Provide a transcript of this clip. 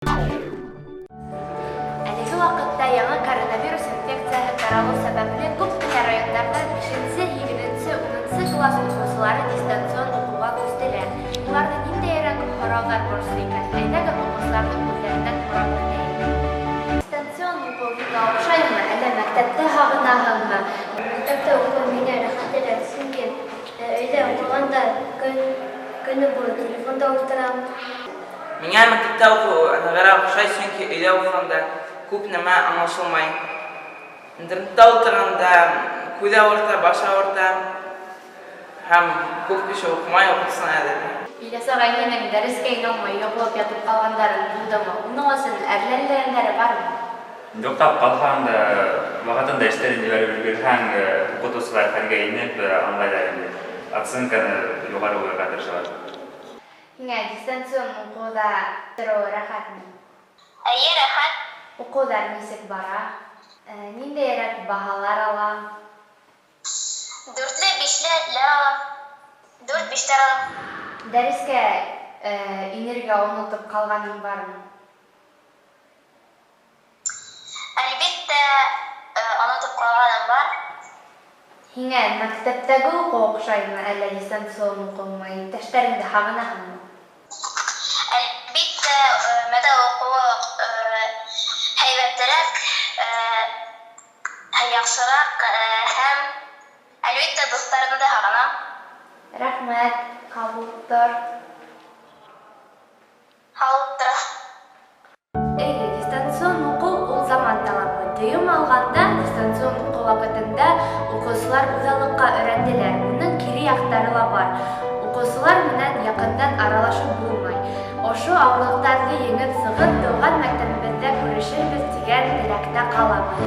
Әлеге ваҡытта яңы коронавирус инфекцияһы таралыу сәбәпле, күп кенә райондарҙа бишенсе, һигеҙенсе, унынсы класс уҡыусылары дистанцион уҡыуға күстеләр. Уларҙы ниндәйерәк һорауҙар борсой икән? Әйҙәгеҙ, уҡыусыларҙың үҙҙәренән һорап беләйек. Дистанцион уҡыу һиңә оҡшаймы, әллә мәктәпте һағынаһыңмы? Мәктәптә уҡыу миңә рәхәтерәк, сөнки өйҙә уҡығанда көн көнө буйы телефонда ултырам. Миңә мәктәптә уҡыу нығыраҡ оҡшай, сөнки өйҙә уҡығанда күп нәмә аңлашылмай. Интернетта ултырғанда күҙ ауырта, баш ауырта һәм күп кеше уҡымай, уҡытусыны әҙерли. Ильяс ағай, һинең дәрескә инә алмай йоҡлап ятып ҡалғандарың булдымы? Уның өсөн әрләнгәндәре бармы? Йоҡлап ҡалһаң да, ваҡытында эштәрен ебәреп өлгөрһәң, уҡытыусылар хәлгә инеп аңлайҙар инде. Оценканы юғары ҡуйырға тырышалар. Һиңә дистанцион уҡыуҙа тороуы рәхәтме? Эйе, рәхәт. Уҡыуҙар нисек бара? Ниндәйерәк баһалар ала? Дүртле, бишле ләр алам. Дүрт, биштәр алам. Дәрескә инергә онотоп ҡалғаның бармы? Әлбиттә, онотоп ҡалғаным бар. Һиңә мәктәптәге уҡыу оҡшаймы, әллә дистанцион уҡыумы? Иптәштәреңде һағынаһыңмы? Әлбиттә, мәктәп уҡыуы һәйбәтерәк, яҡшыраҡ һәм, әлбиттә, дуҫтарымды һағынам. Рәхмәт, һау булып тор. Һау булып тор. Эйе, дистанцион уҡыу ул заман талабы. Дөйөм алғанда, дистанцион уҡыу ваҡытында уҡыусылар үҙаллыҡҡа өйрәнделәр. Уның кире яҡтары ла бар. Уҡыусылар менән яҡындан аралашып булмай. Ошо ауырлыҡтарҙы еңеп сығып, тыуған мәктәбебеҙҙә күрешербеҙ тигән теләктә ҡалабыҙ.